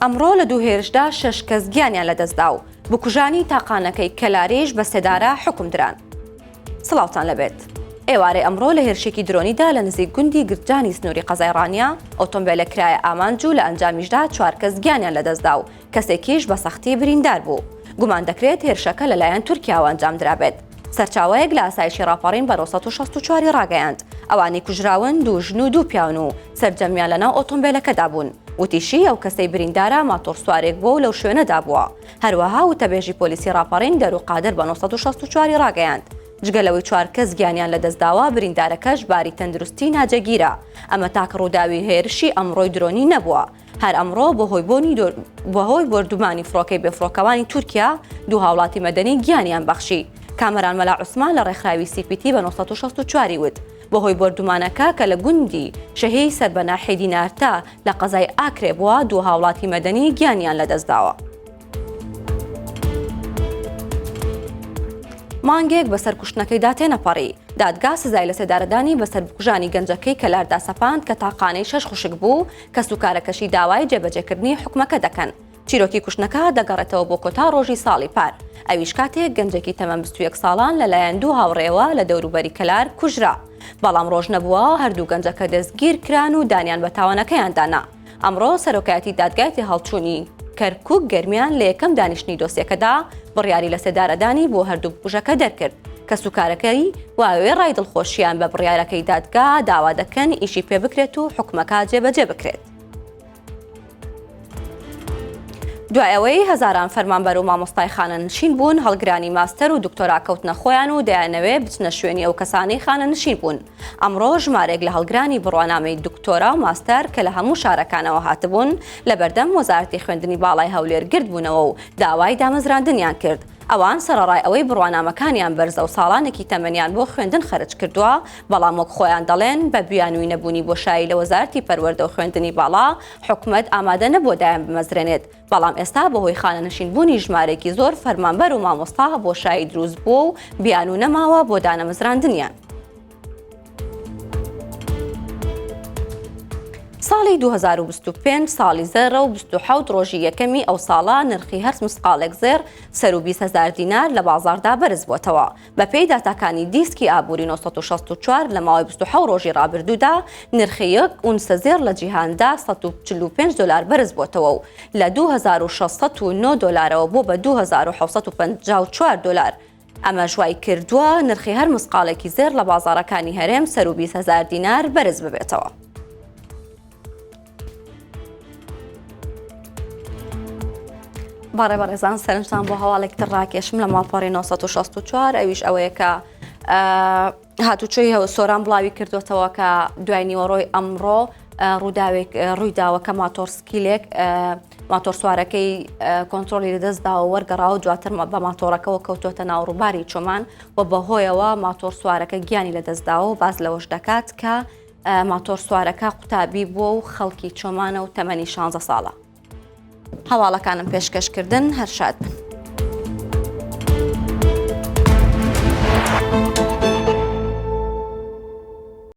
ئەمڕۆ لە دوو هێرشدا شەش کەس گیانیان لەدەستدا و بکوژانی تاقانەکەی کەلاریش بە سێدارە حوکم دران. سڵاوتان لەبێت. ئێوارەی ئەمڕۆ لە هێرشێکی درۆنیدا لە نزیک گوندی گرجانی سنووری قەزای ڕانیە ئۆتۆمبێلێک کرایە ئامانج و لە ئەنجامیشدا چوار کەس گیانیان لەدەستدا و کەسێکیش بە سەختی بریندار بوو. گومان دەکرێت هێرشەکە لەلایەن تورکیاوە ئەنجامدرابێت. سەرچاوەیەک لە ئاسایشی ڕاپەڕین بە 964 ی ڕاگەیاند، ئەوانەی کوژراون دوو ژن و دوو پیاون و سەرجەمیان لەناو ئۆتۆمبێلەکەدا بوون. وتیشی، ئەو کەسەی بریندارە ماتۆڕسوارێک بووە و لەو شوێنەدا بووە. هەروەها وتەبێژی پۆلیسی ڕاپەڕین دەرو قادر بە 964 ی ڕاگەیاند، جگە لەوەی چوار کەس گیانیان لەدەستداوە، بریندارەکەش باری تەندروستی ناجێگیرە. ئەمە تاکە ڕووداوی هێرشی ئەمڕۆی درۆنی نەبووە. هەر ئەمڕۆ بەهۆی بۆنی بەهۆی بۆردومانی فڕۆکەی بێفڕۆکەوانی تورکیا دوو هاوڵاتی مەدەنی گیانیان بەخشی. کامەران مەلا عوسمان لە ڕێکخراوی سی پی تی بە 964 ی وت، بەهۆی بۆردومانەکە کە لە گوندی شەهێی سەر بە ناحیەی دینارتە لە قەزای ئاکرێ بووە، دوو هاوڵاتی مەدەنی گیانیان لەدەستداوە. مانگێک بەسەر کوشتنەکەیدا تێنەپەڕی، دادگا سزای لەسێدارەدانی بەسەر بکوژانی گەنجەکەی کەلاردا سەپاند کە تاقانەی شەش خوشک بوو، کەسوکارەکەشی داوای جێبەجێکردنی حوکمەکە دەکەن. چیرۆکی کوشتنەکە دەگەڕێتەوە بۆ کۆتا ڕۆژی ساڵی پار، ئەویش کاتێک گەنجێکی تەمەن 21 ساڵان لەلایەن دوو هاوڕێوە لە دەوروبەری کەلار کوژرا. بەڵام ڕۆژ نەبووە هەردوو گەنجەکە دەستگیرکران و دانیان بە تاوانەکەیاندا نا. ئەمڕۆ سەرۆکایەتی دادگای تێهەڵچوونی کەرکوک گەرمیان لە یەکەم دانیشتنی دۆسیەکەدا بڕیاری لەسێدارەدانی بۆ هەردوو بکوژەکە دەرکرد. کەسوکارەکەی و وێڕای دڵخۆشیان بە بڕیارەکەی دادگا داوا دەکەن ئیشی پێ بکرێت و حوکمەکە جێبەجێ بکرێت. دوای ئەوەی هەزاران فەرمانبەر و مامۆستای خانەنشین بوون، هەڵگرانی ماستەر و دکتۆرا کەوتنە خۆیان و دەیانەوێ بچنە شوێنی ئەو کەسانەی خانەنشین بوون. ئەمڕۆ ژمارەیەک لە هەڵگرانی بڕوانامەی دکتۆرا و ماستەر کە لە هەموو شارەکانەوە هاتبوون، لە بەردەم وەزارەتی خوێندنی باڵای هەولێر گردبوونەوە و داوای دامەزراندنیان کرد. ئەوان سەرەڕای ئەوەی بڕوانامەکانیان بەرزە و ساڵانێکی تەمەنیان بۆ خوێندن خەرج کردووە، بەڵام وەک خۆیان دەڵێن بە بیانووی نەبوونی بۆشایی لە وەزارەتی پەروەردە و خوێندنی باڵا، حکومەت ئامادە نەبووە دایانبمەزرێنێت، بەڵام ئێستا بەهۆی خانەنشینبوونی ژمارەیەکی زۆر فەرمانبەر و مامۆستا بۆشایی دروستبووە و بیانوو نەماوە بۆ دانەمەزراندنیان. ساڵی 2025 ساڵی زێڕە و 27 ڕۆژی یەکەمی ئەو ساڵە نرخی هەر مسقاڵێک زێڕ سەروو 20 هەزار دینار لە بازاڕدا بەرز بووەتەوە. بەپێی داتاکانی دیسکی ئابووری 964 لە ماوەی 27 ڕۆژی ڕابردوودا نرخی یەک ئونسە زێڕ لە جیهاندا 145 دۆلار بەرز بووەتەوە و لە 2609 دۆلارەوە بۆ بە 2754 دۆلار ئەمەش وای کردووە نرخی هەر مسقاڵێکی زێڕ لە بازاڕەکانی هەرێم سەروو 20 هەزار دینار بەرز ببێتەوە. بەڕێ بەڕێزان سەرنجتان بۆ هەواڵێک تر ڕاکێشم لە ماڵپەڕی 964 ئەویش ئەوەیە کە هاتوچۆی هەوە سۆران بڵاوی کردوتەوە کە دوای نیوەڕۆی ئەمڕۆ ڕووداوێک ڕوویداوە کە ماتۆرسکیلێک ماتۆرسوارەکەی کۆنترۆڵی لەدەستداوە وەرگەڕاوە دواتر بە ماتۆڕەکەوە کەوتووەتە ناو ڕووباری چۆمان و بەهۆیەوە ماتۆرسوارەکە گیانی لەدەستداوە و باس لەوەش دەکات کە ماتۆرسوارەکە قوتابی بووە و خەڵکی چۆمانە و تەمەنی 16 ساڵە. هەواڵەکانم پێشکەشکردن هەر شاد بن.